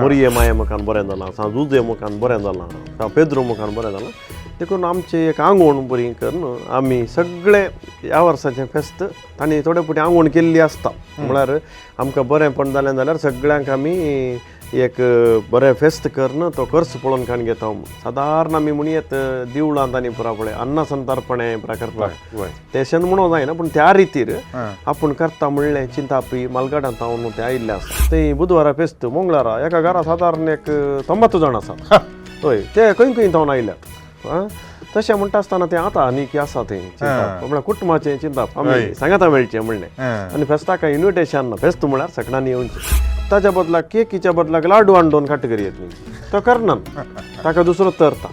मोरये माये मुखान बरें जालां, सांव जुजे मुखान बरें जालां, सांव पेद्रू मुखान बरें जालां. देखून आमचें एक आंगवण बरी करून आमी सगळे ह्या वर्साचें फेस्त तांणी थोडे फावटी आंगवण केल्ली आसता. म्हळ्यार आमकां बरेंपण जालें जाल्यार सगळ्यांक आमी एक बरें फेस्त करून तो खर्च पळोवन काण घेता. सादारण आमी म्हणयेत दिवळांत आनी पुरा पळय अन्ना संतर्पणे पुरा करता तेशेन म्हणूंक जायना, पूण त्या रितीर आपूण करता म्हणलें चिंतापी मालगाडांत हांव ते आयिल्ले आसा. ते बुधवारा फेस्त, मंगळारा एका घरा सादारण एक 90 जाण आसात. हय, ते खंय खंय जावन आयल्यात. तशें म्हणटा आसतना तें आतां आनी आसा तें चिंताप, म्हळ्यार कुटुंबाचें चिंताप आमी सांगाता मेळचें म्हणलें. आनी फेस्ताक इन्विटेशन ना, फेस्त म्हळ्यार सगळ्यांनी येवचें. ताच्या बदलाक केकीच्या बदलाक लाडू हाडून काटकरी येत न्ही, तो करना, ताका दुसरो तरता.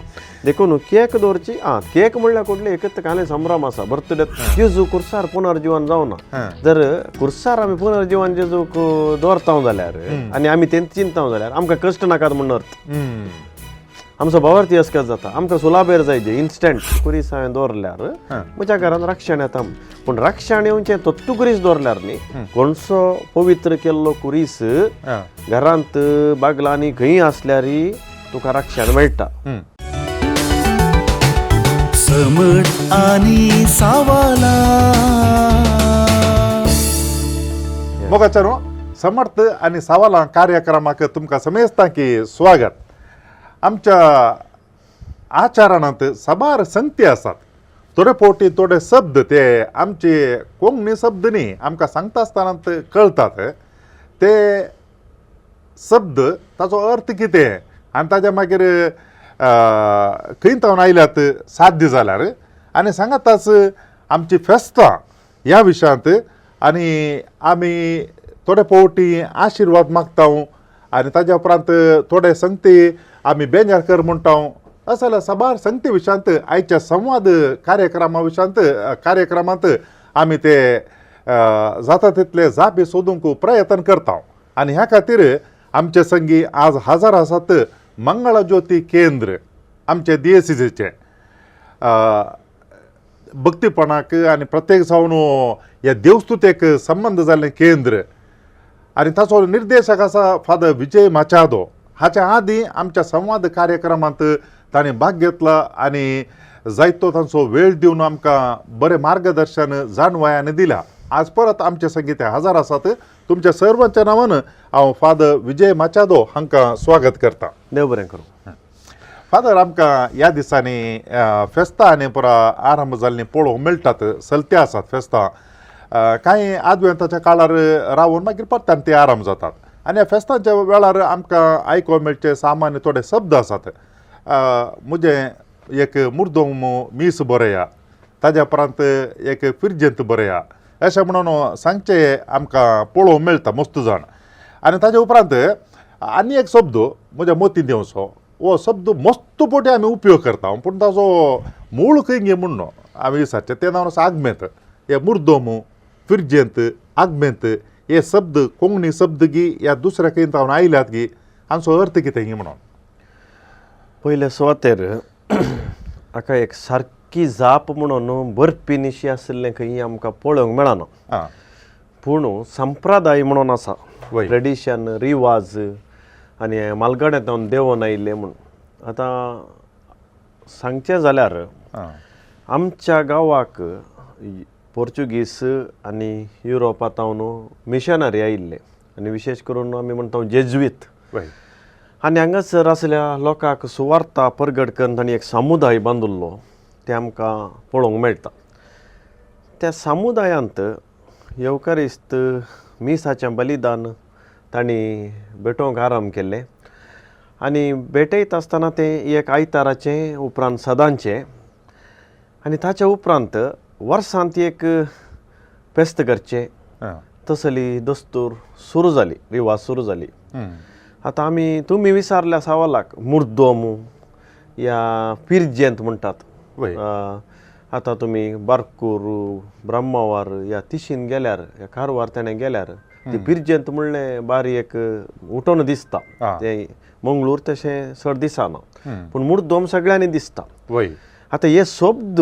देखून केक दवरची. आं, केक म्हणल्यार कुडले एकच काले संभ्रम आसा. बर्थडे जेजू कुर्सार पुनर्जिवन जावना, जर कुर्सार आमी पुनर्जिवन जेजूक दवरता जाल्यार आनी आमी तें चिंतता जाल्यार आमकां कश्ट नाकात म्हूण अर्थ. आमचो भावार्थी असकत जाता, आमकां सुलाबेर जाय जे इन्स्टंट कुरीस हांवें दवरल्यार म्हज्या घरान रक्षण येता. पूण रक्षण येवचें तत्तू कुरीस दवरल्यार न्ही, कोणसो पवित्र केल्लो कुरीस घरांत बागलांनी खंय आसल्यार तुका रक्षण मेळटा. समट आनी सावाला मोगाच्यानो, समर्थ आनी सवालां कार्यक्रमाक तुमकां समेस्तां की स्वागत. आमच्या आचारणांत साबार संगती आसात. थोडे फावटी थोडे शब्द ते आमचे कोंकणी शब्द न्ही, आमकां सांगता आसतना कळटात ते शब्द, ताचो अर्थ कितें आनी ताच्या मागीर खंय तावन आयल्यात साध्य जाल्यार. आनी सांगाताच आमची फेस्तां ह्या विशयांत आनी आमी थोडे फावटी आशिर्वाद मागता आनी ताज्या उपरांत थोडे संगती आमी बेजार कर म्हणटा. अशें जाल्यार साबार संगती विशयांत आयच्या संवाद कार्यक्रमा विशयांत कार्यक्रमांत आमी ते जाता तितले जापी सोदूंक प्रयत्न करता. आनी ह्या खातीर आमचे संगी आज हजर आसात मंगळज्योती केंद्र आमचे दियेसीचें भक्तीपणाक आनी प्रत्येक जावन ह्या देवस्तुतेक संबंद जाल्लें केंद्र. आनी ताचो निर्देशक आसा फादर विजय माचादो. हाच्या आदीं आमच्या संवाद कार्यक्रमांत ताणें भाग घेतला आनी जायतो तांचो वेळ दिवन आमकां बरें मार्गदर्शन जाणवायान दिला. आज परत आमचे संगीत हजर आसात. तुमच्या सर्वांच्या नांवान हांव फादर विजय माचादो हांकां स्वागत करता. देव बरें करूं. फादर, आमकां ह्या दिसांनी फेस्तां आनी पुरा आरंभ जाल्लीं पळोवंक मेळटात, चलते आसात फेस्तां. कांय आदवेंताच्या काळार रावन मागीर परत्यान ते आराम जातात. आनी ह्या फेस्तांच्या वेळार आमकां आयकूंक मेळचे सामान्य थोडे शब्द आसात. म्हजें एक मुर्दोम मीस बरया, ताज्या उपरांत एक फिरजेंत बरया, अशें म्हणून सांगचें आमकां पळोवंक मेळटा मस्त जाण. आनी ताज्या उपरांत आनी एक शब्द म्हज्या मतींत येवचो, हो शब्द मस्त पटी आमी उपयोग करता पूण ताजो मूळ खंय गे म्हूण आमी विचारचें, तें नांव आसा आगमेंत. हे मुर्दोम, फिरजेंत, आगमेंत हे शब्द कोंकणी शब्द गी या दुसऱ्या खंय तावन आयल्यात गी, हांचो अर्थ कितें गी म्हणून? पयले सुवातेर हाका एक सारकी जाप म्हणून बरपी निशी आशिल्लें खंय आमकां पळोवंक मेळना, पूण संप्रदाय म्हणून आसा, ट्रेडिशन, रिवाज आनी मालगाड्यांत देंवोन आयिल्लें म्हूण. आतां सांगचें जाल्यार आमच्या गांवाक पोर्चुगीज आनी युरोपा तावन मिशनरी आयिल्ले आनी विशेश करून आमी म्हणटा जेज्वीत. आनी हांगासर आसल्या लोकांक सुवार्ता परगट करून तांणी एक समुदाय बांदिल्लो तें आमकां पळोवंक मेळटा. त्या समुदायांत येवकारिस्त मिसाचें बलिदान तांणी भेटोवंक आरंभ केल्लें आनी भेटयता आसतना तें एक आयताराचें, उपरांत सदांचें, आनी ताच्या उपरांत वर्सांत एक फेस्त करचें तसली दस्तूर सुरू जाली, रिवाज सुरू जाली. आतां आमी तुमी विचारल्या सवालाक मुर्दोम या पिरजेंत म्हणटात. आतां तुमी बारकूर, ब्रह्मावार या तिशीन गेल्यार, या कारवार तेणें गेल्यार ती पिरजेंत म्हणलें बारी एक उठोवन दिसता. तें मंगळूर तशें चड दिसना, पूण मुर्दोम सगळ्यांनी दिसता. आतां हे शब्द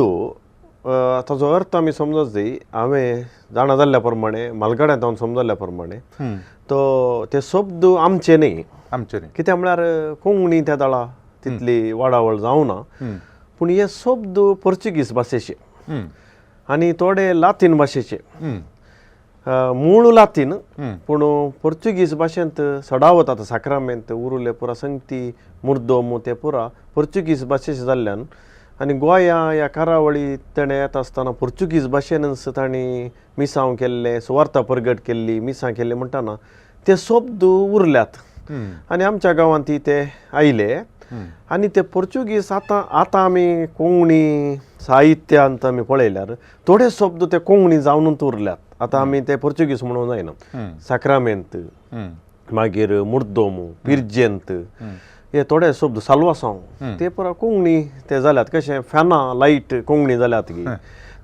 ताजो अर्थ आमी समजत जाय. हांवें जाणा जाल्ल्या प्रमाणे म्हालगड्यांत हांव समजल्ल्या प्रमाणे तो ते शब्द आमचे न्ही, आमचे न्ही. कित्याक म्हळ्यार कोंकणी त्या दळा तितली वाडावळ जावना, पूण हे शब्द पोर्चुगीज भाशेचे आनी थोडे लातीन भाशेचे, मूळ लातीन पूण पोर्चुगीज भाशेंत सडावत आतां साक्रामेंत उरुले पुरा संगती मुर्दोम ते पुरा पोर्चुगीज भाशेचे जाल्ल्यान आनी गोंया ह्या कारावळी तेणें येता आसतना पोर्चुगीज भाशेनच तांणी मिसांव केल्लें, सुवार्ता परगट केल्ली, मिसां केल्ली म्हणटाना ते शब्द उरल्यात आनी आमच्या गांवांत ते आयले. आनी ते पोर्चुगीज आतां आतां आमी कोंकणी साहित्यांत आमी पळयल्यार थोडे शब्द ते कोंकणी जावनूच उरल्यात. आतां आमी ते पोर्चुगीज म्हणूंक जायना. साक्रामेंत, मागीर मुर्दोम, पिर्जेंत हे थोडे शब्द साल्वासांव ते पुरा कोंकणी ते जाल्यात. कशें फॅनां लायट कोंकणी जाल्यात की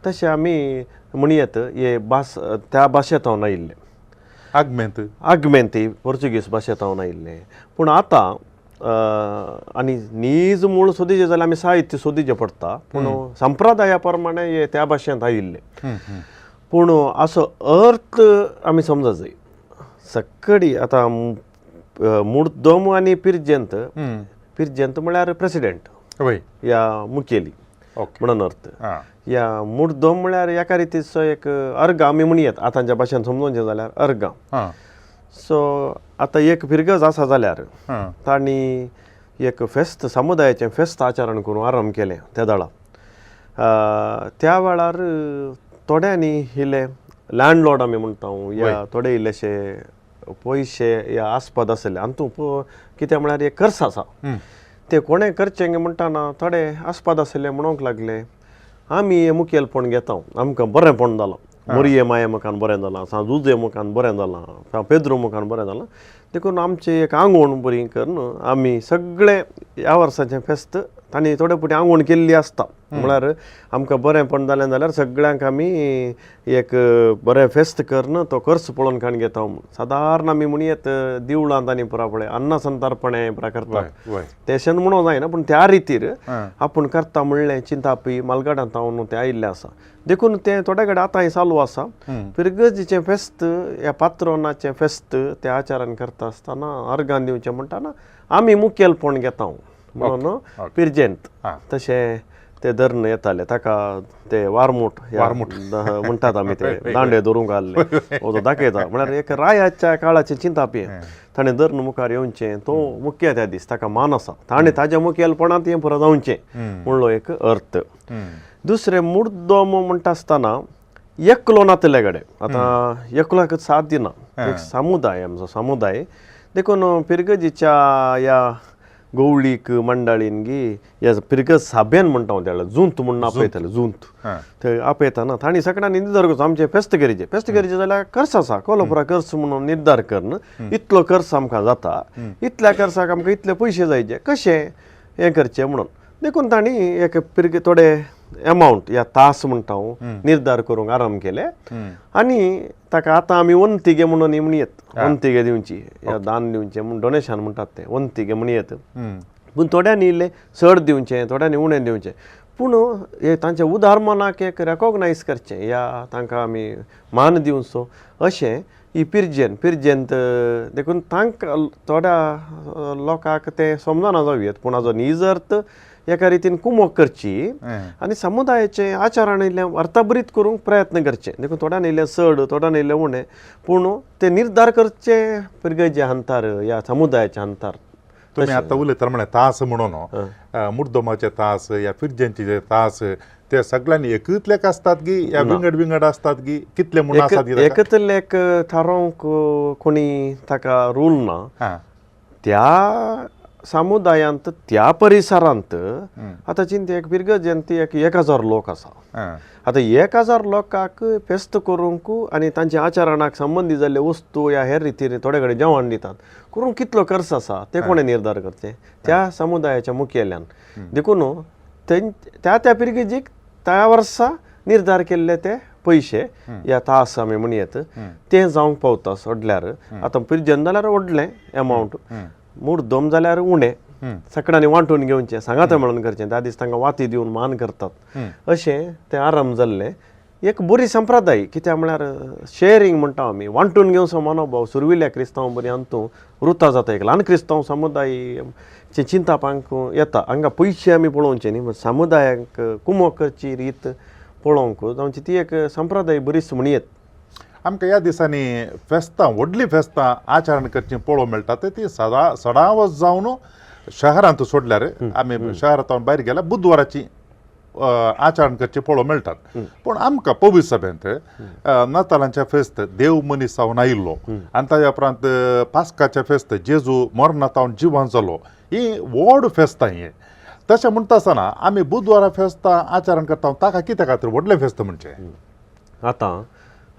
तशें आमी म्हणयेत हे भास त्या भाशेंत हांव आयिल्ले. आगमेंत, आगमेंत पोर्चुगीज भाशेंत हांव आयिल्ले. पूण आतां आनी नीज मूळ सोदीचें जाल्यार आमी साहित्य सोदीचें पडटा, पूण संप्रदाया प्रमाणे हे त्या भाशेंत आयिल्ले. पूण असो अर्थ आमी समजा जाय सक्कडी आतां मुर्दम आनी पिर्जेंत, पिर्जेंत म्हळ्यार प्रेसिडेंट या मुखेली म्हणून अर्थ, या मुर्दम म्हळ्यार एका रितीचो एक अर्गां आमी म्हणयेत आतांच्या भाशेन समजोवचें जाल्यार अर्गां. सो आतां एक फिरगज आसा जाल्यार तांणी एक फेस्त समुदायाचें फेस्त आचरण करून आरंभ केलें त्या दळा. त्या वेळार थोड्यांनी इल्ले लँडलॉर्ड आमी म्हणटा या थोडे इल्लेशे पयशे या आस्पद आसले आनी तूं कितें म्हळ्यार एक खर्च आसा ते कोणें करचें म्हणटाना थोडे आस्पद आसले म्हणूंक लागले आमी हें मुखेलपण घेता, आमकां बरेंपण जालां, मोरये माये मुखान बरें जालां, सांजुजे मुखान बरें जालां, पेद्रू मुखान बरें जालां, देखून आमचें एक आंगवण बरी करून आमी सगळे ह्या वर्साचें फेस्त तांणी थोडे फावटी आंगवण केल्ली आसता. म्हळ्यार आमकां बरेंपण जालें जाल्यार सगळ्यांक आमी एक बरें फेस्त करून तो खर्च पळोवन काण घेता म्हूण. सादारण आमी म्हणयेत दिवळांत आनी पुरा पळय अन्ना संतर्पणे पुरा करतात तेशें म्हणूंक जायना, पूण त्या रितीर आपूण करता म्हणलें चिंतापी मालगाडांत हांव तें आयिल्लें आसा. देखून तें थोडे कडेन आतांय चालू आसा. फिरगर्जीचें फेस्त ह्या पात्रोनाचें फेस्त त्या आचारान करता आसतना अर्गान दिवचें म्हणटाना आमी मुखेलपण घेता म्हणून पिर्जेंत तशें ते धरून येताले. ताका ते वारमूट म्हणटात आमी, ते दांडे धरूंक आहले तो दाखयता म्हळ्यार एक रायाच्या काळाचें चिंतापी ताणें धरून मुखार येवचें तो मुख्य त्या दीस ताका मान आसा, ताणें ताज्या मुखेलपणांत हें पुरो जावचें म्हणलो एक अर्थ. दुसरें मुर्दम म्हणटा आसतना एकलो नातले कडेन आतां एकल्याक साथ दिना, एक समुदाय आमचो समुदाय. देखून फिरगजीच्या ह्या गवळीक मंडळीन गी ह्या फिरगज साबेन म्हणटा हांव त्या जुंत म्हणून आपयताले, जुंत थंय आपयताना तांणी सगळ्यांनी निर्धार करचो आमचें फेस्त करीचें, फेस्त करीचें जाल्यार खर्च आसा कोलोपुरा खर्च म्हणून निर्धार करून इतलो खर्च आमकां जाता, इतल्या खर्चाक आमकां इतले पयशे जायचे कशें हें करचें म्हणून. देखून तांणी एक पिरगे थोडे एमावंट या तास म्हणटा हांव निर्धार करूंक आरंभ केले आनी ताका आतां आमी वंतिगे म्हणून म्हणयेत, वंतिगे दिवची या दान दिवचें म्हूण डोनेशन म्हणटात तें वंतिगे म्हणयेत. पूण थोड्यांनी इल्लें चड दिवचें, थोड्यांनी उणें दिवचें, पूण हे तांच्या उदारमनाक एक रेकोगनायज करचें या तांकां आमी मान दिवचो अशें ही पिर्जेन पिर्जेंत. देखून तांकां थोड्या लोकांक तें समजना जावं येत, पूण हाजो नीज अर्थ एका रितीन कुमोक करची आनी समुदायाचें आचरण इल्लें अर्थभरीत करूंक प्रयत्न करचे. देखून थोड्यान इल्लें चड, थोड्यान इल्लें उणें, पूण ते निर्धार करचे पिरगेच्या हांतार ह्या समुदायाच्या हांतार. तुमी आतां उलयता म्हळ्यार तास म्हणून मुर्दमाचे तास या फिरजेंचे जे तास ते सगळ्यांनी एकच लेख आसतात की या विंगड विंगड आसतात की कितले म्हूण आसात? एकच लेख थारोवंक कोणी ताका रूल ना. त्या समुदायांत त्या परिसरांत आतां चिंत एक फिरगजेंत एक 1000 लोक आसा. आतां 1000 लोकांक फेस्त करूंक आनी तांच्या आचरणाक संबंदी जाल्ले वस्तू या हेर रितीन थोडे कडेन जेवण दितात करूंक कितलो खर्च आसा ते कोणें निर्धार करचें त्या समुदायाच्या मुखेल्यान. देखून त्या त्या पिरगेजीक त्या वर्सा निर्धार केल्ले ते पयशे या तास आमी म्हणयेत ते जावंक पावता सोडल्यार. आतां पिरजन जाल्यार व्हडलें एमावंट, मुर्दम जाल्यार उणें, सगळ्यांनी वांटून घेवचें, सांगाता म्हणून करचें, त्या दीस तांकां वाती दिवन मान करतात, अशें तें आरंभ जाल्लें एक बरी संप्रदाय. कित्याक म्हळ्यार शेअरींग म्हणटा आमी, वांटून घेवचो मनोभाव सुरविल्ल्या क्रिस्तांव बरी अंतू रुता जाता. एक ल्हान क्रिस्तांव समुदाय चिंतापांक येता, हांगा पयशे आमी पळोवचे न्ही, समुदायाक कुमोक करची रीत पळोवंक जावची ती एक संप्रदाय बरीच म्हणयेत. आमकां ह्या दिसांनी फेस्तां, व्हडलीं फेस्तां आचरण करचीं पळोवंक मेळटा. ती सदां सदांच जावन शहरांत सोडल्यार आमी शहरांत भायर गेल्यार बुधवाराची आचरण करचें पळोवंक मेळटात. पूण आमकां पवित्र सभेंत नातालांचें फेस्त देव मनीस जावन आयिल्लो आनी ताज्या उपरांत पास्काचें फेस्त जेजू मरणांत जिवन जालो, ही व्हड फेस्तां ही. तशें म्हणटा आसतना आमी बुधवारा फेस्तां आचरण करता, ताका कित्या खातीर व्हडलें फेस्त म्हणचें? आतां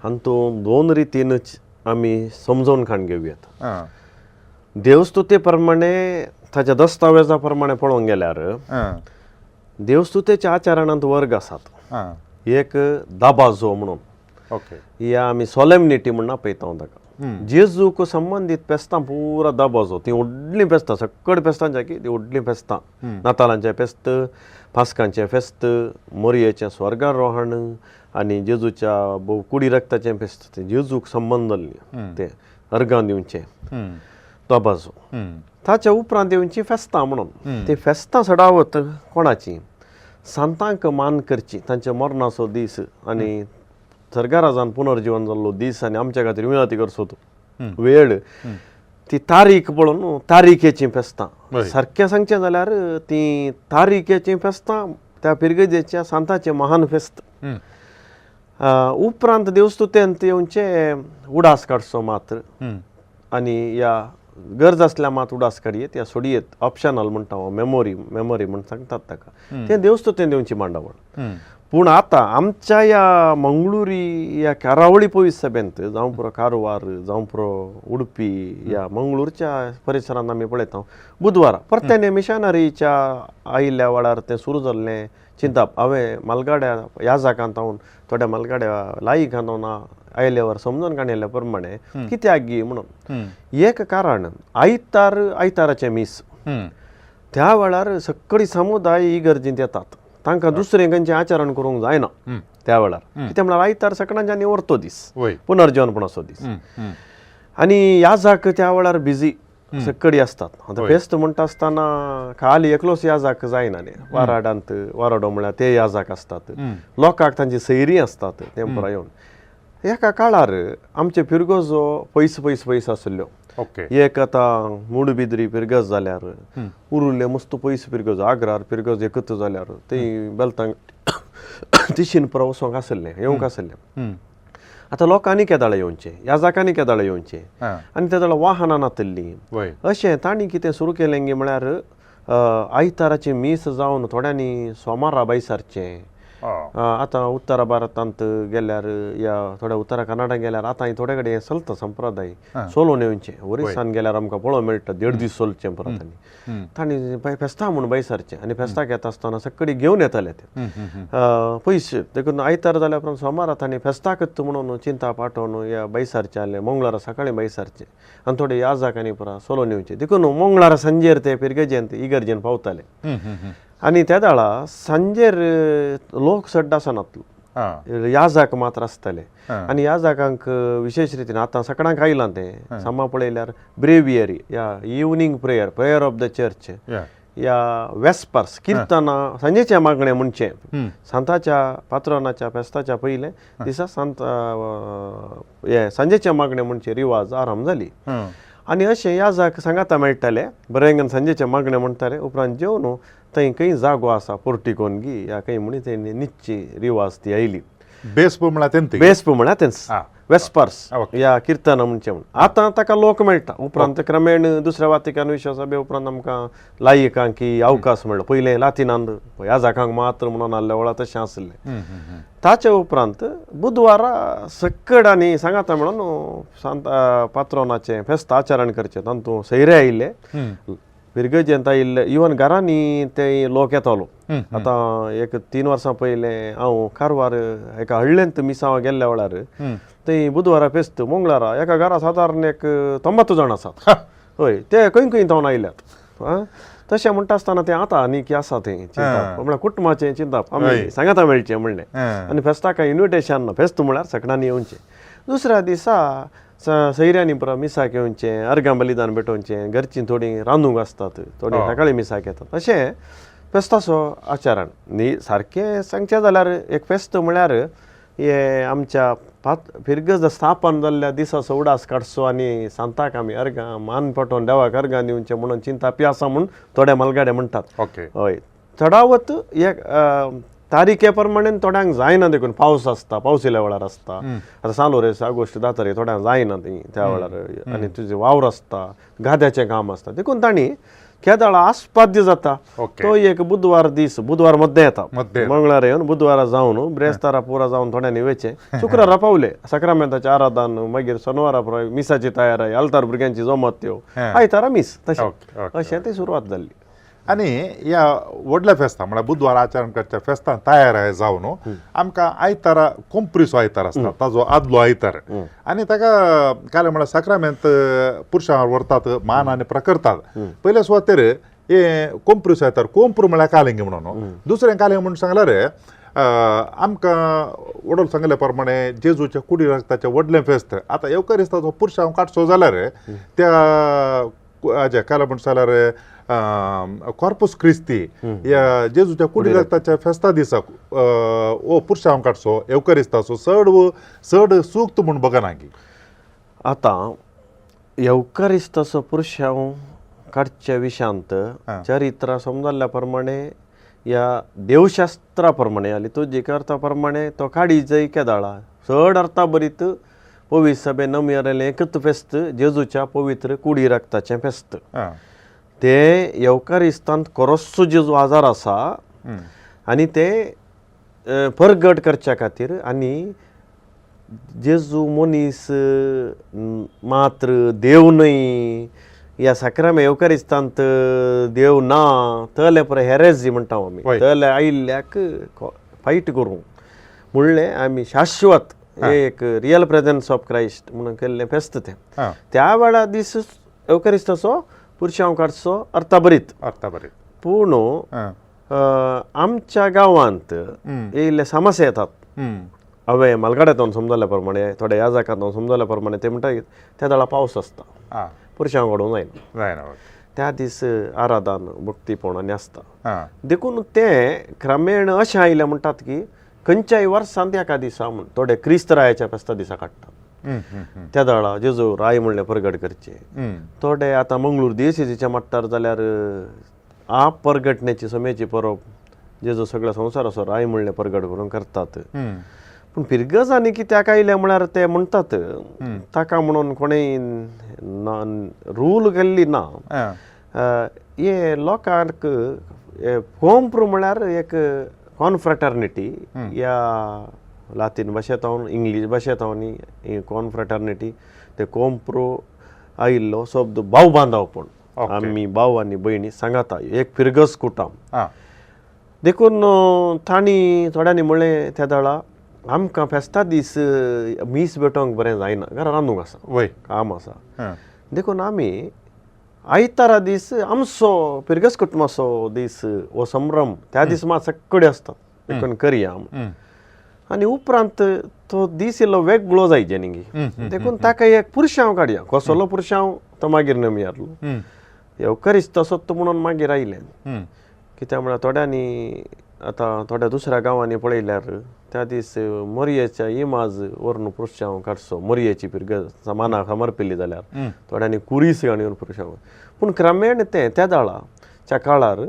हातूंत दोन रितीनच आमी समजून खाण घेवयात. देवस्तुते प्रमाणे ताच्या दस्तावेजा प्रमाणे पळोवंक गेल्यार देवस्तुतेच्या आचरणांत वर्ग आसात. एक दाबाजो म्हणून, या आमी सोलेमनिटी म्हणून आपयता ताका. जेजूक संबंदीत फेस्तां पुरा दाबाजो, ती व्हडलीं फेस्तां, सगळीं फेस्तांच्या की ती व्हडलीं फेस्तां, नातालांचें फेस्त, पास्कांचें फेस्त, मोरयेचें स्वर्गारोहण आनी जेजूच्या भोव कुडी रक्ताचें फेस्त, तें जेजूक संबंद जाल्लें तें अर्गां दिवचें दबाजो. ताच्या उपरांत येवची फेस्तां म्हणून, ती फेस्तां चडावत कोणाची सांतांक मान करची, तांच्या मरणाचो दीस आनी सर्गाराजान पुनर्जिवन जाल्लो दीस आनी आमच्या खातीर विनंती करचो तो वेळ, ती तारीख पळोवन तारीखेचीं फेस्तां. सारकें सांगचें जाल्यार ती तारीखेचीं फेस्तां त्या पिरगजेच्या सांताचें महान फेस्त. उपरांत देवस्तुतेंत येवचें उडास काडचो मात्र आनी ह्या गरज आसल्यार मात उडास काडयेत या सोडयेत, ऑप्शनल म्हणटा हांव, मेमोरी मेमोरी म्हण सांगतात ताका, तें देवस्तुतेंत येवची मांडावळ. पूण आतां आमच्या ह्या मंगळुरी ह्या कारावळी पवित्र सभेंत, जावं पुरो कारवार, जावं पुरो उडपी, ह्या मंगळूरच्या परिसरांत आमी पळयता बुधवारा परत्याने मिशनरीच्या आयिल्ल्या वेळार तें सुरू जाल्लें चिंताप. हांवें मालगाड्या ह्या जागांत हांव थोड्या मालगाड्या लायिकांत हांव आयल्यावर समजून काडिल्ल्या प्रमाणे कित्याक गी म्हणून एक कारण आयतार, आयताराचें मीस त्या वेळार सगळी समुदाय इगर्जींत येतात, तांकां दुसरें खंयचें आचरण करूंक जायना त्या वेळार. कित्याक म्हळ्यार आयतार सगळ्यांच्या वरतो दीस, पुनर्जीवनपणाचो दीस आनी याजाक त्या वेळार बिजी सगळी आसतात. आतां फेस्त म्हणटा आसतना खाली एकलोच याजाक जायना न्ही, वाराडांत वाराडो म्हळ्यार ते याजाक आसतात, लोकांक तांची सैरी आसतात ते पुराय येवन. एका काळार आमचे फिरगजो पयस पयस पयस आशिल्ल्यो, एक आतां मुडबिद्री फिरगज जाल्यार उरुल्ले मस्त पयस फिरगज, आग्रार फिरगज एकच जाल्यार ती बेलतांग तिशीन पुरो वचोंक आशिल्लें, येवंक आशिल्लें. आतां लोकांनी केदाळ येवचें, ह्या जाकांनी केदाळ येवचें आनी त्या वेळार वाहनां नातिल्लीं. अशें तांणी कितें सुरू केलें गी म्हळ्यार आयताराचें मीस जावन थोड्यांनी सोमारा भायसारचें. आतां उत्तर भारतांत गेल्यार या थोड्या उत्तरा कर्नाटक गेल्यार आतां थोडे कडेन चलता संप्रदाय सोलोवन येवचें. ओरिसान गेल्यार आमकां पळोवंक मेळटा देड दीस चलचें परत आनी तांणी फेस्तां म्हूण भायसारचें आनी फेस्ताक येता आसतना सगळी घेवन येताले ते पयशे. देखून आयतार जाल्या उपरांत सोमारा तांणी फेस्ताकच म्हणून चिंता पाठोवन या भायसारचें आसलें, मंगळारा सकाळीं भायसारचें आनी थोडे याजाक आनी पुरा सोलोवन येवचें. देखून मंगळारा सांजेर ते पिरगेजेंत इगर्जेन पावताले आनी त्या वेळा सांजेर लोक चड आसनातलो, याजाक मात्र आसताले आनी याजाकांक विशेश रितीन आतां सगळ्यांक आयलां तें सामा पळयल्यार ब्रेवियरी या evening prayer, prayer of the church या वेस्पर्स किर्तनां, सांजेचें मागणें म्हणचें सांताच्या पात्रानाच्या फेस्ताच्या पयलें दिसा सांत हें सांजेचें मागणें म्हणचें रिवाज आराम जाली. आनी अशें याजाक सांगाता मेळटाले बरें सांजेचें मागणें म्हणटाले. उपरांत जेवन थंय खंय जागो आसा पोर्टिकोन गी या खंय म्हणी थंय निच्ची रिवाज ती आयली. बेस्प म्हळ्यार तें बेस्प म्हळ्यार तेंच वेस्पर्स या किर्तनां म्हणचें म्हण आतां ताका लोक मेळटा. उपरांत क्रमेण दुसऱ्या वातिकान विश्वासभे उपरांत आमकां लायिकांक की अवकाश मेळ्ळो. पयलें लातिनांत याजाकांक मात्र म्हणून आसले वेळार तशें आसलें. ताचे उपरांत बुधवारा सक्कड आनी सांगाता म्हणून सांत पात्रोनाचें फेस्त आचरण करचें, तातूंत सैरे आयिल्ले, फिरगजेंत आयिल्ले, इवन घरांनी ते लोक येतालो. आतां एक 3 वर्सां पयलें हांव कारवार एका हळ्ळेंत मिसांव गेल्ल्या वेळार थंय बुधवारा फेस्त मंगळारा एका घरा सादारण एक 90 जाण आसात. हय, ते खंय खंय थावन आयल्यात. तशें म्हणटा आसतना तें आतां आनी की आसा तें चिंताप म्हळ्यार कुटुंबाचें चिंताप आमी सांगाता मेळचें म्हणलें आनी फेस्ताक इन्विटेशन ना, फेस्त म्हळ्यार सगळ्यांनी येवचें. दुसऱ्या दिसा सैऱ्यांनी पुरा मिसाक येवचें, अर्गां बलिदान भेटोवचें, घरचीं थोडीं रांदूंक आसतात, थोडीं सकाळीं मिसाक येतात, अशें फेस्ताचो आचरण. न्ही सारकें सांगचें जाल्यार एक फेस्त म्हळ्यार हे आमच्या फिरगज स्थापन जाल्ल्या दिसाचो उडास काडचो आनी सांताक आमी अर्गां मान पटोवन देवाक अर्गां दिवचें म्हणून चिंतापी आसा म्हूण थोडे मालगाडे म्हणटात. हय, चडावत एक तारीखे प्रमाणे थोड्यांक जायना देखून पावस आसता, पावस येयल्या वेळार आसता. आतां सालोरेस ऑगस्ट 10 तारीख थोड्यांक जायना ती त्या वेळार, आनी तुजें वावर आसता, गाद्याचें काम आसता, देखून तांणी केदाळा आस्पाद्य जाता तो एक बुधवार दीस, बुधवार मद्दे येता, मंगळार येवन बुधवारा जावन ब्रेस्तारा पुरा जावन थोड्यांनी वेचें, शुक्रारा पावले साक्रामेंताचें आराधन, मागीर शनवारा पुरा मिसाची तयारी, आल्तार भुरग्यांची जमत त्यो, आयतारा मीस, तशें अशें ती सुरवात जाल्ली. आनी ह्या व्हडल्या फेस्ता म्हळ्यार बुधवार आचरण करच्या फेस्तां तयार जावन आमकां आयतारा कोंपरीचो आयतार आसता, ताजो आदलो आयतार, आनी ताका काल म्हळ्यार साक्रामेंत पुरशां व्हरतात, मान आनी प्रकरतात. पयल्या सुवातेर हे कोंपरीचो आयतार, कोंप्र म्हळ्यार कालिंग म्हणून, दुसरें कालिंग म्हणून सांगल्यार आमकां वडोल सांगले प्रमाणे जेजूच्या कुडी रक्ताचें व्हडलें फेस्त. आतां येवकारिस्ताचो पुरशांव काडचो जाल्यार त्या हाजें काल म्हणून जाल्यार कॉर्पस क्रिस्ती ह्या जेजूच्या कुडी रक्ताच्या फेस्ता दिसा ओ पुरशांव काडचो येवकारिस्ताचो चड चड सूक्त म्हूण बगना की. आतां येवकारिस्ताचो पुरशांव काडच्या विशांत चरित्र समजल्ल्या प्रमाणे ह्या देवशास्त्रा प्रमाणे आनी तुजी अर्था प्रमाणे तो काडी जय केदाळा चड अर्था बरीत पवित्र सभे नमयरेलें एकच फेस्त जेजूच्या पवित्र कुडी रक्ताचें फेस्त. ते येवकारिस्तांत कोरोसो जेजू आजार आसा आनी ते परगट करच्या खातीर आनी जेजू मनीस मात्र देव न्हय, ह्या साक्रामेंत येवकारिस्तांत देव ना तले पळय हेरेजी म्हणटा आमी, तले आयिल्ल्याक फायट करूं म्हणलें आमी शाश्वत एक रियल प्रेजन्स ऑफ क्रायस्ट म्हणून केल्लें फेस्त तें. त्या वेळार दीस येवकारिस्ताचो पुरशांव काडचो अर्थाभरीत, अर्थाभरीत. पूण आमच्या गांवांत येयल्ले समस्या येतात. हांवें मालगाड्यांतून समजल्या प्रमाणे थोड्या याजाकांतून समजल्या प्रमाणे ते म्हणटा त्या वेळार पावस आसता, पुरशांव काडूंक जायना, त्या दीस आराधन भक्तीपण आनी आसता, देखून तें क्रमेण अशें आयलें म्हणटात की खंयच्याय वर्सांत एका दिसा म्हूण थोडे क्रिस्त रायाच्या फेस्ता दिसा काडटात, त्या वेळार जेजू राय म्हणलें परगट करचें. थोडे आतां मंगळूर दियसिजीच्या मट्टार जाल्यार आप परगटण्याची समेची परब जेजू सगळ्या संवसाराचो राय म्हणलें परगट करून करतात. पूण फिरगजांनी कित्याक आयलें म्हळ्यार ते म्हणटात ताका म्हणून कोणेय रूल केल्ली ना. हे लोकांक कोंप्र म्हळ्यार एक कॉनफ्रेटर्निटी, ह्या लातीन भाशेंत इंग्लीश भाशेंत ही कॉनफ्रेटर्निटी, ते कोंप्रो आयिल्लो शब्द भाव बांदावपण, आमी भाव आनी भयणी सांगाता एक फिरगज कुटाम. देखून तांणी थोड्यांनी म्हणलें त्या वेळार आमकां फेस्ता दीस मीस भेटोवंक बरें जायना, घरा रांदूंक आसा, काम आसा, देखून आमी आयतारा दीस आमचो फिरगज कुटुंबाचो दीस हो संभ्रम त्या दीस मात सगळे आसतात देखून करया. आनी उपरांत तो दीस इल्लो वेगळो जायचे न्ही, देखून ताका एक पुरशांव काडया, कसलो पुरशांव तो मागीर नमी यारलो येवकारिस्ताचो तो म्हणून मागीर आयलें. कित्याक म्हळ्यार थोड्यांनी आतां थोड्या दुसऱ्या गांवांनी पळयल्यार त्या दीस मोरयेच्या इमाज व्हरून पुरशांव काडचो, मोरयेची पिरगज मानाक समर्पिल्ली जाल्यार थोड्यांनी कुरीस घालून पुरशांव, पूण क्रमेण तें त्या वेळाच्या काळार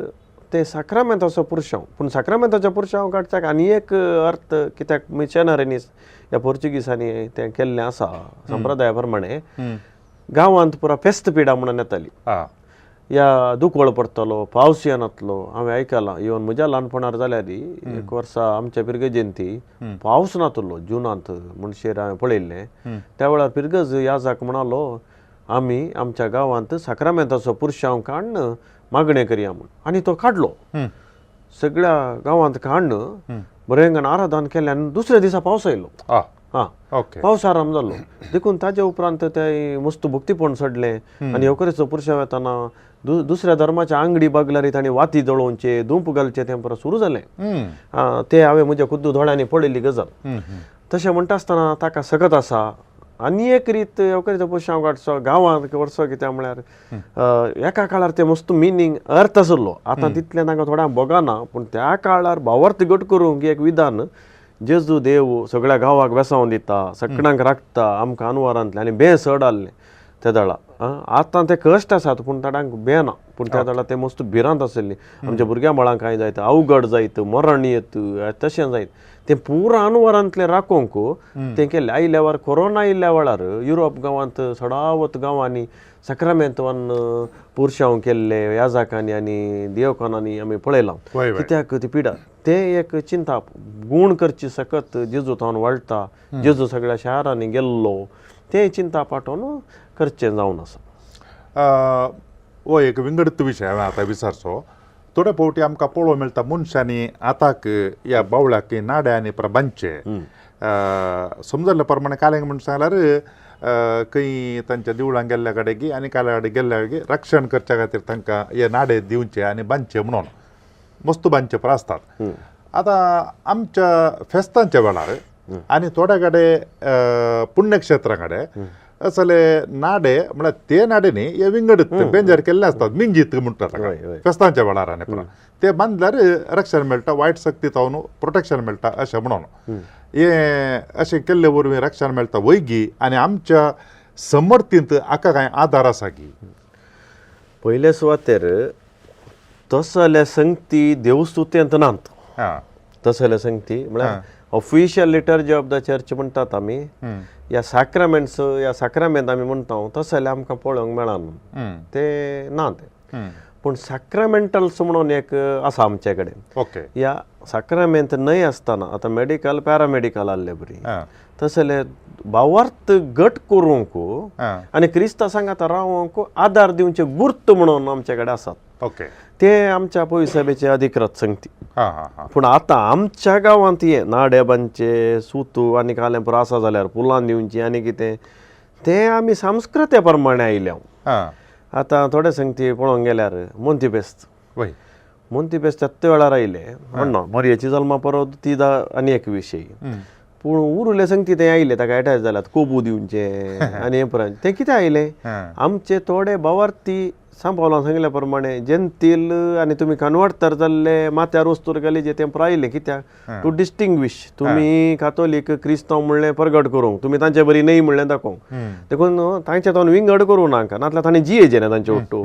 ते साक्रामेंताचो पुरशांव, पूण साक्रामेंताचो पुरशांव काडच्याक आनी एक अर्थ कित्याक मिशनरींनी ह्या पोर्चुगीसांनी तें केल्लें आसा संप्रदाया प्रमाणे गांवांत पुरा फेस्त पिडा म्हणून येताली, या दुकळ पडटलो, पावस येनातलो. हांवें आयकलां इवन म्हज्या ल्हानपणार जाल्यार एक वर्सा आमच्या पिरगजेंती पावस नातलो जुनांत म्हणशेर हांवें पळयल्लें. त्या वेळार पिरगज याजाक म्हणालो आमी आमच्या गांवांत साक्रामेंताचो पुरशांव काडून मागणें करया म्हूण, आनी तो काडलो सगळ्या गांवांत काडून बरें आराधन केलें आनी दुसऱ्या दिसा पावस आयलो. हां, ओके. पावस आराम जालो देखून ताजे उपरांत ते मस्त भक्तीपण सोडलें आनी येवकरेचो पुरशांव येताना दुसऱ्या धर्माच्या आंगडी बागल्यार तांणी वाती जळोवचे, धूप घालचे, तें परत सुरू जालें. ते हांवें म्हज्या खुद्द दोळ्यांनी पळयल्ली गजाल. तशें म्हणटा आसतना ताका सकत आसा आनी एक रीत येवकरेचो पुरशांव काडचो गांवांत वर्सो, कित्याक म्हळ्यार एका काळार ते मस्त मिनींग अर्थ आसलो, आतां तितलें तांकां थोड्यांक भोगना, पूण त्या काळार भावार्थ घट करूंक एक विधान, जेजू देव सगळ्या गांवाक बेसावन दिता, सगळ्यांक राखता, आमकां अनवरांतलें आनी बें चड आहलें त्या दळा. आतां ते कश्ट आसात पूण ताडांक बें ना, पूण त्या दळा ते मस्त भिरांत आसली, आमच्या भुरग्यां बाळांक कांय जायत, अवघड जायत, मरण येत, तशें जायत, तें पुरा अनवरांतलें राखोवंक तें केलें. आयल्या वेळार कोरोना आयिल्ल्या वेळार युरोप गांवांत सडावत गांवांनी साक्रामेंतवान पुरशांव केल्ले याजाकांनी आनी देवकानांनी आमी पळयलां, कित्याक ती पिडा ते एक चिंता गूण करची सकत जेजू थावन वाळटा, जेजू सगळ्या शारांनी गेल्लो, तें चिंता पाठोवन करचें जावन आसा. हो एक विंगडत विशय हांवें आतां विचारचो. थोडे फावटी आमकां पळोवंक मेळटा मनशांनी आताक ह्या बावळ्याक नाड्या आनी प्रबांचे समजल्ले प्रमाणे कालेंग म्हण सांगल्यार खंय तांच्या देवळां गेल्ल्या कडेन आनी काल्या कडेन गेल्ल्या कडेन रक्षण करच्या खातीर तांकां हे नाडे दिवचे आनी बांदचे म्हणून मस्त बांदचे पर आसतात. आतां आमच्या फेस्तांच्या वेळार आनी थोड्या कडेन पुण्यक्षेत्रा कडेन असले नाडे म्हळ्यार ते नाडे न्ही हे विंगड बेंजार केल्ले आसतात, मिंजीत म्हणटात फेस्तांच्या वेळार, आनी ते बांदल्यार रक्षण मेळटा, वायट शक्ती तावन प्रोटेक्शन मेळटा अशें म्हणून हे अशें केल्ले वरवीं रक्षण मेळटा वैगी आनी आमच्या समर्थींत हाका कांय आदार आसा की? पयले सुवातेर तसले संगती देवस्तुतेंत नात, तसले संगती म्हळ्यार official liturgy of the church म्हणटात आमी, ह्या साक्रामेंट्स ह्या साक्रामेंत आमी म्हणटा तसले आमकां पळोवंक मेळना, ते ना ते. पूण साक्रामेंटल्स म्हणून एक आसा आमचे कडेन. ओके. ह्या साक्रामेंत न्हय आसतना आतां मेडिकल पॅरामेडिकल आहले बरी तसले भावार्थ घट करूंक आनी क्रिस्ता सांगाता रावंक आदार दिवचे गुर्त म्हणून आमचे कडेन आसात. ओके. ते आमच्या पयसभेचे अधिकृत संगती. पूण आतां आमच्या गांवांत हे नाडे बांदचे सुतू आनी कालें पुरो आसा जाल्यार फुलां दिवची आनी कितें तें आमी संस्कृते प्रमाणे आयल्या. आतां थोडे संगती पळोवंक गेल्यार मोंतीपेस्त, मोंतीपेस्त त्याच वेळार आयले म्हणना मोरयेची जल्मा परत ती आनी एक विशय, पूण उरुले संगती ते आयले ताका एटॅच जाल्यात कोबू दिवचे आनी हें परत तें कितें आयलें आमचे थोडे भावार्थी सांपावलान सांगिल्ल्या प्रमाणे जेंतील आनी तुमी कन्वर्ट तर जाल्ले माथ्यार वस्तूर घाली जे तें आयलें कित्याक टू डिस्टिंग्विश, तुमी कातोलीक क्रिस्तांव म्हणलें परगट करूंक, तुमी तांचे बरी न्हय म्हणलें दाखोवंक, देखून तांचे तो विंगड करूं नाका, नातल्यार तांणी जियेचें ना तांचे ओट्टू.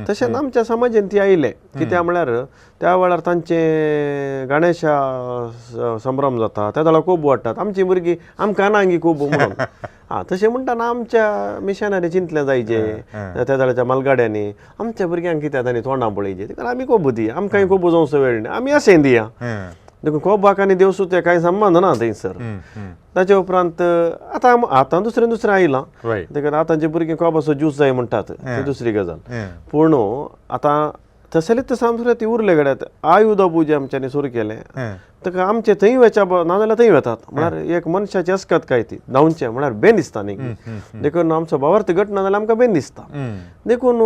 तशेंच आमच्या समाजेन ती आयलें कित्याक म्हळ्यार त्या वेळार तांचे गणेशा संभ्रम जाता, त्या वेळार कोबू हाडटात आमची भुरगीं आमकां नांगी कोबू म्हणून. आं तशें म्हणटाना आमच्या मिशनरी चिंतलें जायचे त्या वेळाच्या मालगाड्यांनी आमच्या भुरग्यांक कित्याक तांणी तोंडां पळयचे, कारण आमी कोबू दिया, आमकांय कोबू जावचो वेळ न्ही, आमी अशें दिया. देखून कोबाक आनी देवसुत्या कांय संबंद ना थंयसर. ताचे उपरांत आतां आतां दुसरें दुसरें आयलां, देखून आतांची भुरगीं कोबाचो ज्यूस जाय म्हणटात, ती दुसरी गजाल. पूण आतां तसलेच संस्कृती उरले कडेन आयुध पुजा आमच्यांनी सुरू केलें, ताका आमचे थंय वचप नाजाल्यार थंय वतात, म्हळ्यार एक मनशाची अस्कत काय ती धांवचें म्हळ्यार बेन दिसता न्ही, देखून आमचो भावार्थ घट ना जाल्यार आमकां बेन दिसता. देखून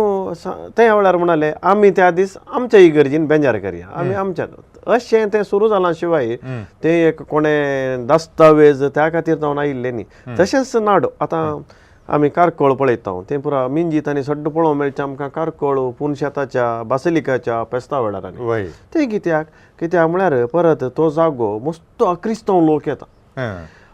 त्या वेळार म्हणाले आमी त्या दीस आमच्या इगर्जीन बेंजार करया, आमी आमच्या अशें तें सुरू जालां. शिवाय तें एक कोणें दस्तावेज त्या खातीर जावन आयिल्लें न्ही. तशेंच नाडो आतां आमी कारकोळ पळयता तें पुरा मिंजीत आनी सड्ड पळोवंक मेळचें आमकां कारकोळ पुनशेताच्या बासिलिकाच्या फेस्ता वेळार. आनी तें कित्याक कित्याक म्हळ्यार परत तो जागो मस्त क्रिस्तांव लोक येता.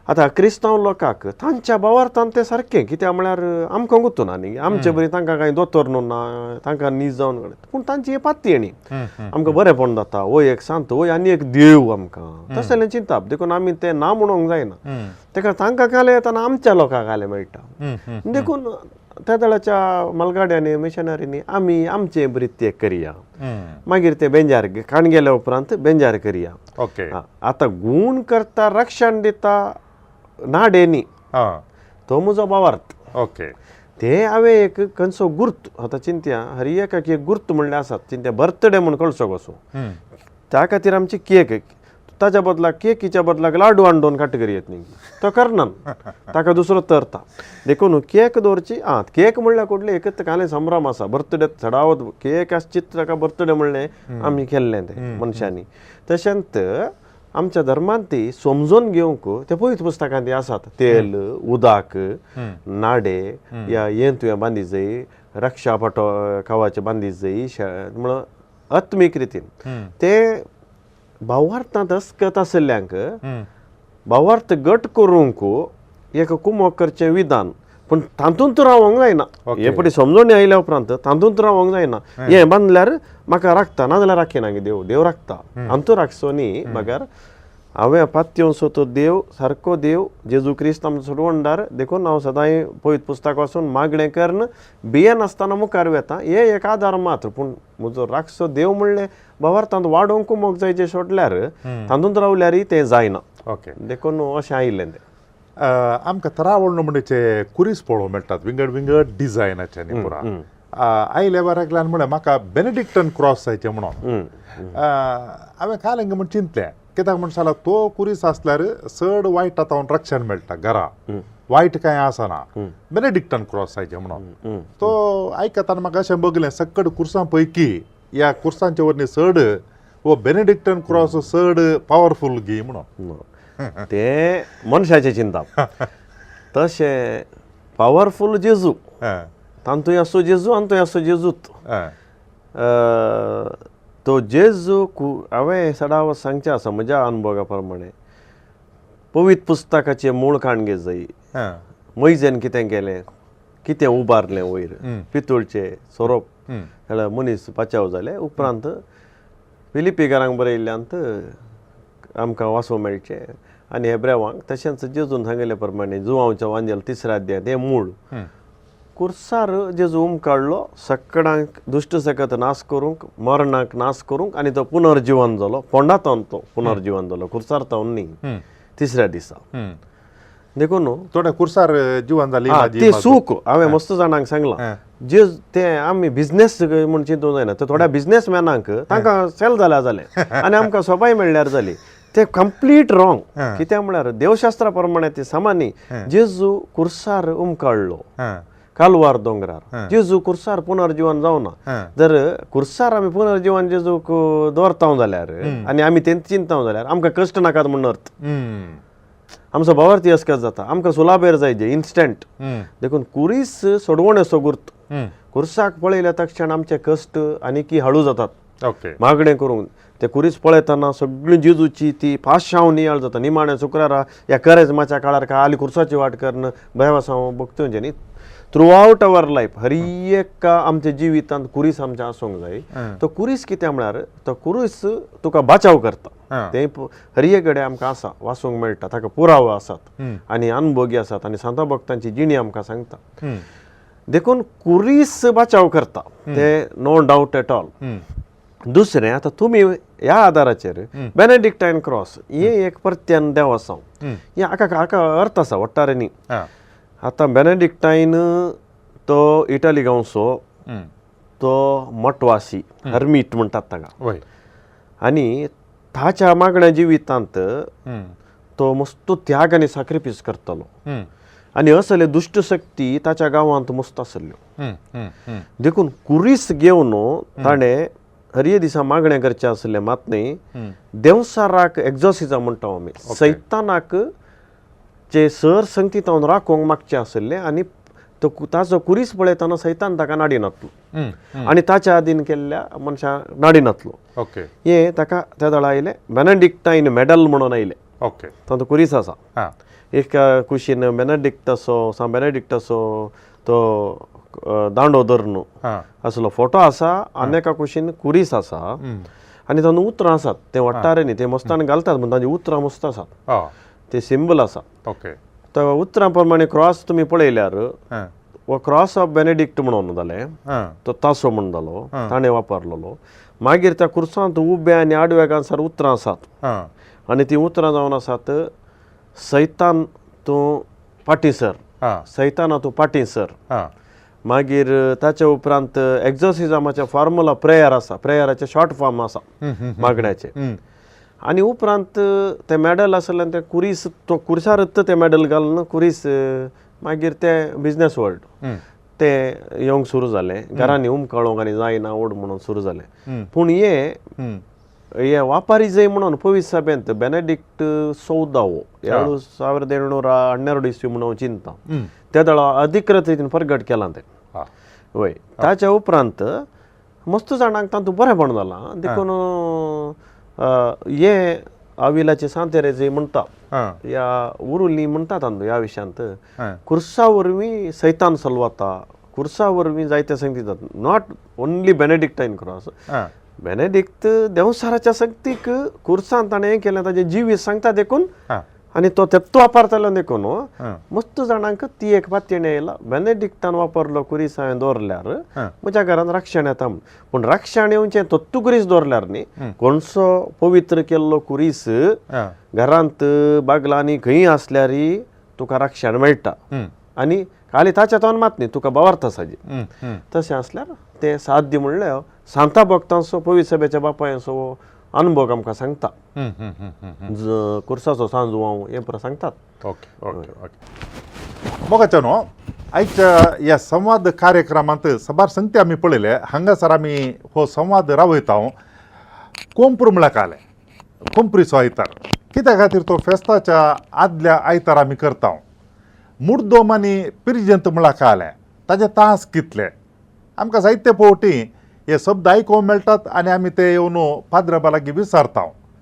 आतां क्रिस्तांव लोकांक तांच्या भावार्थान तें सारकें, कित्याक म्हळ्यार आमकां गुत्तू ना न्ही, आमचे बरी तांकां कांय दोतोर न्हू ना, तांकां नीज जावन पूण तांची ही पातयेणी आमकां बरेंपण जाता, हो एक सांत, हो आनी एक देव आमकां तशें चिंताप, देखून आमी तें ना म्हणूंक जायना. तेका तांकां कालें येता आमच्या लोकांक कालें मेळटा, देखून त्या दळाच्या मालगाड्यांनी मिशनरींनी आमी आमचें वृत्ती करया, मागीर ते बेंजार काण गेल्या उपरांत बेंजार करया. ओके. आतां गूण करता रक्षण दिता नाडेनी तो म्हजो भावार्थ. ओके. ते हांवें एक खंयचो गुर्त आतां चिंतया हर एकाक एक गुर्त म्हणलें आसात, चिंतया बर्थडे म्हूण कळचो कसो, त्या खातीर आमची केक ताच्या बदलाक केकीच्या बदलाक लाडू हाडून काटकरी येत न्ही, तो करना, ताका दुसरो तरता. देखून केक दवरची. आं, केक म्हणल्यार कुडले एकच काले संभ्रम आसा. बर्थडे चडावत केक आसचीच ताका बर्थडे म्हणलें आमी केल्लें तें मनशांनी. तशेंच आमच्या धर्मांत ती समजून घेवंक ते पवित्र पुस्तकांत ती आसात. तेल, उदक, नाडे या हें तुवें बांदी जाय, रक्षा पाटो खावाचें बांदी जाय, म्हणून आत्मीक रितीन ते भावार्थांत अस्कत आशिल्ल्यांक भावार्थ गट करूंक एक कुमोक करचें विधान, पूण तातूंत रावंक जायना. हे पटी समजून आयल्या उपरांत तातूंत रावंक जायना. हें बांदल्यार म्हाका राखता, नाजाल्यार राखिना देव, देव राखता आमचो राखचो न्ही. मगर हांवें पात्योसो तो देव सारको देव जेजू क्रिस्त आमचो सोडवणदार. देखून हांव सदांय पवित्र पुस्तक वाचून मागणें करून भियेनासतना मुखार वेता. हे एक आदार मात्र, पूण म्हजो राखचो देव म्हणलें भावार्थांत वाडोवंक मोग जाय जें सोडल्यार तातूंत रावल्यारय तें जायना. ओके, देखून अशें आयिल्लें तें. आमकां तरावळ नमुनेचे कुरीस पळोवंक मेळटात, विंगड विंगड डिजायनाचे. न्ही पुरा आयल्या वराकल्यान म्हळ्यार म्हाका बेनेडिक्टन क्रॉस जायचें म्हणून हांवें काल म्हूण चिंतलें. कित्याक म्हण जाल्यार तो कुरीस आसल्यार चड वायट आतां रक्षण मेळटा, घरा वायट कांय आसना. बेनेडिक्टन क्रॉस जायचें म्हणून तो आयकतना म्हाका अशें बगलें, सक्कड कुर्सां पैकी ह्या कुर्सांचे वरवीं चड हो बेनेडिक्टन क्रॉस चड पावरफूल गी म्हणून. ते मनशाचें चिंतप. तशें पावरफूल जेजू, तांतूय आसो जेजू, आनी आसो जेजूत. तो जेजू हांवें सदांच सांगचें आसा म्हज्या अनुभवा प्रमाणे, पवित्र पुस्तकाचें मूळ काणगे जाय. मैजेन कितें केलें, कितें उबारलें वयर, पितूळचे सोरोप जाल्यार मनीस बचाव जाले. उपरांत फिलिपीकारांक बरयल्ल्यांत आमकां वाचूंक मेळचें आनी हेब्रेवांक. तशेंच जेजून सांगिल्ले प्रमाणे जुवांवच्या वांजेल 3 अध्याय तें मूळ कुर्सार जेजू उमकाडलो, सकडांक दुश्ट सकत नाश करूंक, मरणाक नाश करूंक, आनी तो पुनर्जिवन जालो. फोंडा तावन तो पुनर्जिवन जालो, कुर्सार तावन न्ही, 3ऱ्या दिसा. देखून थोड्या कुर्सार जिवन जाली ते सूख हांवें मस्त जाणांक सांगलां. जे ते आमी बिजनेस म्हूण चिंतूंक जायना. ते थोड्या बिजनेसमॅनांक तांकां सेल जाल्यार जालें आनी आमकां सोबाय मेळ्ळ्यार जाली. ते कंप्लीट रॉंग. कित्याक म्हळ्यार देवशास्त्रा प्रमाणे ते सामान्य जेजू कुर्सार उमकाडलो कालवार दोंगरार. जेजू कुर्सार पुनर्जिवन जावना. जर कुर्सार आमी पुनर्जिवन जेजूक दवरता जाल्यार आनी आमी तें चिंतता जाल्यार आमकां कश्ट नाकात म्हूण अर्थ. आमचो भावार्थी अस्कत जाता, आमकां सुलाबेर जाय जे इन्स्टंट. देखून कुरीस सोडवणेचो गुर्त. कुर्साक पळयल्या तक्षण आमचे कश्ट आनी की हळू जातात. मागणें करूंक ते कुरीस पळयतना सगळी जेजूची ती पाशांव नियाळ जाता. निमाण्या शुक्रारा ह्या करेजमाच्या काळार खाली कुर्साची वाट करून भयवासांव भोगतूं न्ही. थ्रू आवट our life हर एका आमच्या जिवितांत कुरीस आमच्या आसूंक जाय. तो कुरीस कितें म्हळ्यार तो कुरीस तुका बाचाव करता. ते हर एक कडेन आमकां आसा, वाचूंक मेळटा, ताका पुरावो आसात आनी अनुभोगी आसात आनी सांता भक्तांची जिणी आमकां सांगता. देखून कुरीस बाचाव करता ते नो डावट एट ऑल. दुसरें आतां तुमी ह्या आदाराचेर बेनेडिक्टायन क्रॉस हे एक परत्यान देवासांव हे हाका हाका अर्थ आसा वट्टारेंनी. आतां बेनेडिक्टायन तो इटाली गांवचो, तो मठवासी हर्मीट म्हणटात ताका. आनी ताच्या मागण्या जिवितांत तो मस्त त्याग आनी साक्रिफीस करतालो आनी असले दुश्ट शक्ती ताच्या गांवांत मस्त आसल्ल्यो. देखून कुरीस घेवन ताणें हरये दिसा मागणें करचें आसलें मात न्ही, देंवसाराक एक्झॉसिजम म्हणटा आमी, सैतानाक जे सर संगती तावन राखूंक मागचें आसलें आनी तो ताचो कुरीस पळयतना सैतान ताका नाडिनातलो आनी ताच्या आदीन केल्ल्या मनशां नाडिनातलो. हे ताका त्या दळा आयलें बेनेडिक्टायन मेडल म्हणून आयलें. तातूंत कुरीस आसा. एक कुशीन बेनेडिक्टाचो सान बेनेडिक्टाचो तो दांडो धरून असलो फोटो आसा आनी एका कुशीन कुरीस आसा आनी तातूंत उतरां आसात. ते वट्टारे न्ही, ते मस्तान घालतात पूण तांची उतरां मस्त आसात, ते सिंबल आसा. तो उतरां प्रमाणे क्रॉस तुमी पळयल्यार हो क्रॉस ऑफ बेनेडिक्ट म्हणून जालें, तो तासो म्हण जालो, ताणें वापरलेलो. मागीर त्या कुर्सांत उब्या आनी आडव्या गांसार उतरां आसात आनी तीं उतरां जावन आसात सैतान तूं फाटीं सर, सैताना तूं फाटीं सर. मागीर ताच्या उपरांत एक्झॉसिजमाचें फॉर्मुला प्रेयर आसा, प्रेयराचें शॉर्ट फॉर्म आसा मागण्याचें. आनी उपरांत तें मॅडल आसलें तें कुरीस तो कुर्सारच तें मॅडल घालून कुरीस मागीर तें बिजनेस वर्ल्ड तें येवंक सुरू जालें. घरांनी उमकळोंक आनी जायना ओड म्हणून सुरू जालें. पूण हें हे वापारी जय म्हणून पवित्र सभेंत बेनेडिक्ट 14 1712 इस्वी म्हणून हांव चिंता त्या दळा अधिकृत रितीन परगट केलां तें. वय ताच्या उपरांत मस्त जाणांक तातूंत बरेंपण जालां देखून हे आविलाचे सांतेरे जे म्हणटा ह्या उरुली म्हणटा तांदू ह्या विशयांत कुर्सा वरवीं सैतान सलवाता, कुर्सा वरवीं जायते संगती जाता. Not only Benedictine cross, Benedict देंवसाराच्या शक्तीक कुर्सान ताणें हें केलें ताजें जिवीत सांगता देखून आनी तो तेत्तो वापरतालो देखून मस्त जाणांक ती एक पातयेणी आयला बेनेडिक्टान वापरलो कुरीस हांवें दवरल्यार म्हज्या घरान राक्षण येता म्हूण. पूण राक्षण येवचें तत्तू कुरीस दवरल्यार न्ही, कोणसो पवित्र केल्लो कुरीस घरांत बागलांनी खंय आसल्यार तुका राक्षण मेळटा आनी खाली ताच्या तोंड मात न्ही तुका बावार्थ आसा. तशें आसल्यार तें साध्य म्हणल्यार सांता भक्तांचो पवित्र सभेच्या बापायांचो अनुभव आमकां सांगता, कुर्साचो सांजू हें पुरो सांगतात. ओके ओके ओके मोगाच्या न्हू आयच्या ह्या संवाद कार्यक्रमांत सबार संगती आमी पळयले. हांगासर आमी हो संवाद रावयता. कोंप्रू म्हळ्यार कालें कोंप्रीचो आयतार कित्या खातीर तो फेस्ताच्या आदल्या आयतार आमी करता. मुर्दोम आनी पिरजंत म्हळ्यार कालें ताजे तास कितले आमकां जायते फावटी हे शब्द आयकूंक मेळटात आनी आमी ते येवन पाद्रबा लागीं विचारता.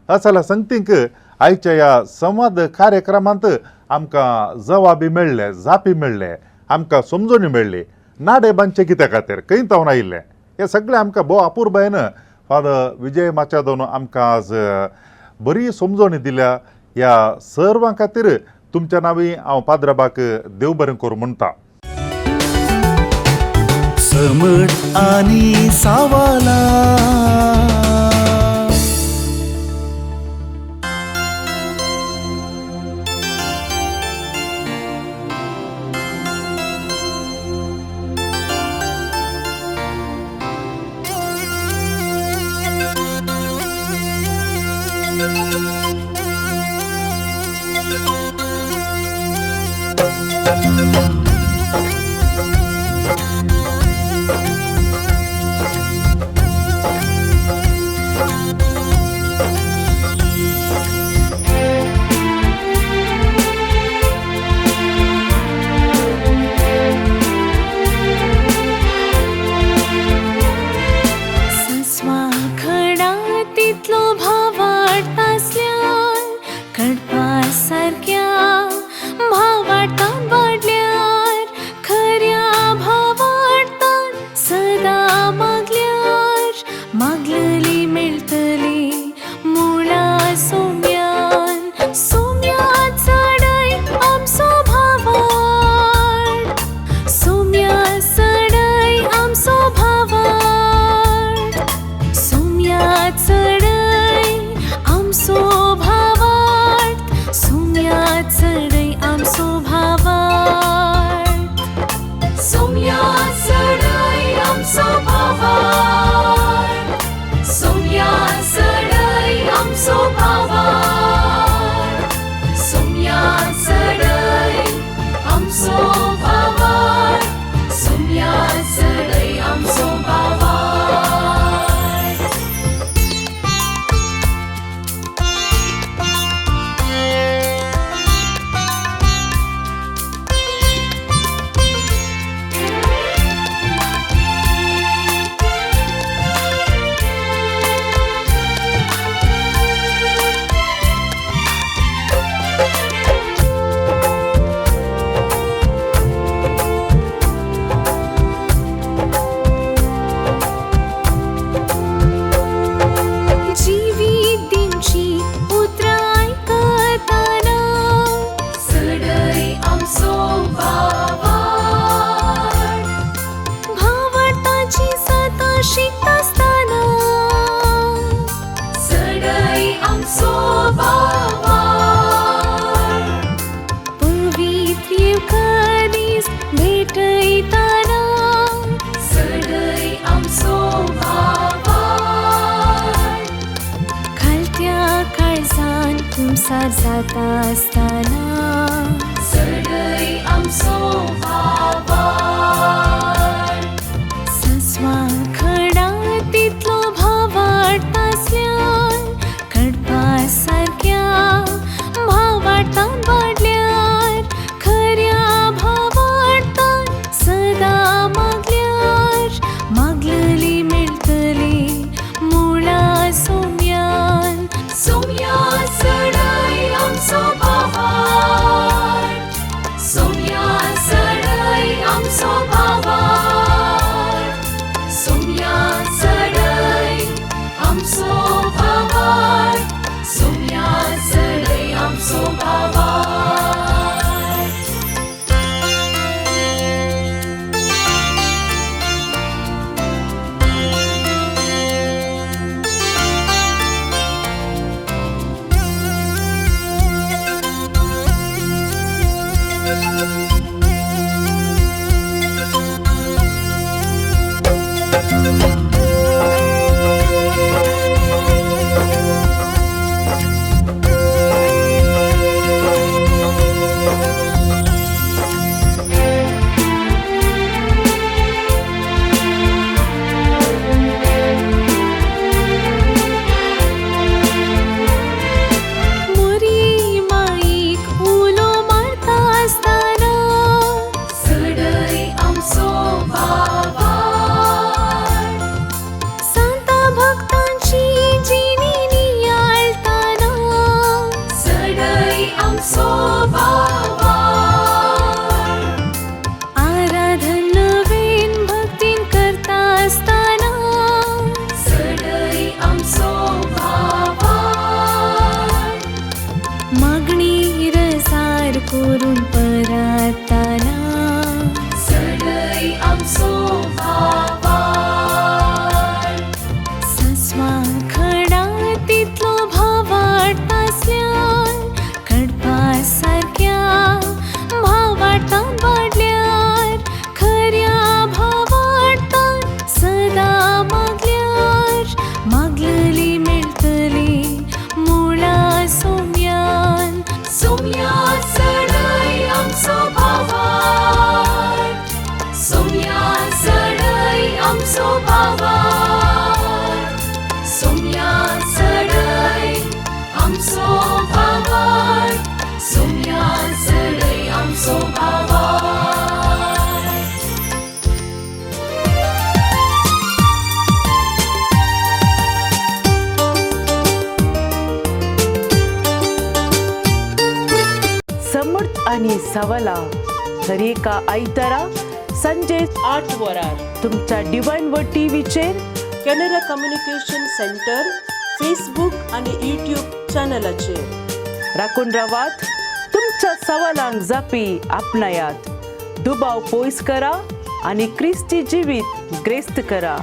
असल्या संगतींक आयच्या ह्या संवाद कार्यक्रमांत आमकां जवाबी मेळ्ळे, जापी मेळ्ळे, आमकां समजणी मेळ्ळी. नाडे बांदचे कित्या खातीर खंय तावन आयिल्लें हें सगळें आमकां भोव अपुरबायेन फादर विजय माचादोन आमकां आज बरी समजणी दिल्या. ह्या सर्वां खातीर तुमच्या नांवी हांव पाद्रबाक देव बरें करूं म्हणटा. समट आनी सावाला खालत्या संवसार जाता आसतना चडय आमचो भावार्थ. सस्वा खडा तितलो भावार्थ आसल्यार कडपा सारक्या भावार्थान वाडल्यार खऱ्या भावार्थान सदां मागल्यार मागलली मेळटली मुळा सोम्यान. सोम्या चडय आमचो भावार्थ, सोम्या चडय आमचो भावार्थ, सोम्या चडय आमचो भावार्थ, सोम्या चडय आमचो भावार्थ. मोरी माईक उलो मारता आसतना चडय आमचो भावार्थ. सांता भक्तांची जिणी नियाळताना चडय आमचो भावार्थ. आराधन नवीन भक्तीन करता आसतना चडय आमचो भावार्थ. मागणी रसार करून परताना चडय आमचो भावार्थ. सस्वा खडा तितलो भावार्थ आसल्यार कडपा सारक्या भावार्थान वाडल्यार खऱ्या भावार्थान सदां मागल्यार मागलली मेळटली मुळा सोम्यान. सोम्या चडय आमचो भावार्थ, सोम्या चडय आमचो भावार्थ, सोम्या चडय आमचो भावार्थ, सोम्या चडय आमचो भावार्थ. समर्थ आणि सवला दरेका आयतारा संजे 8 वरार तुमच्या डिवायन व टीव्हीचेर कॅनरा कम्युनिकेशन सेंटर फेसबूक आणि यूट्यूब चॅनलाचेर. राखून रावात, तुमच्या सवालांक जापी आपणायात, दुबाव पयस करा आनी क्रिस्ती जिवीत ग्रेस्त करा.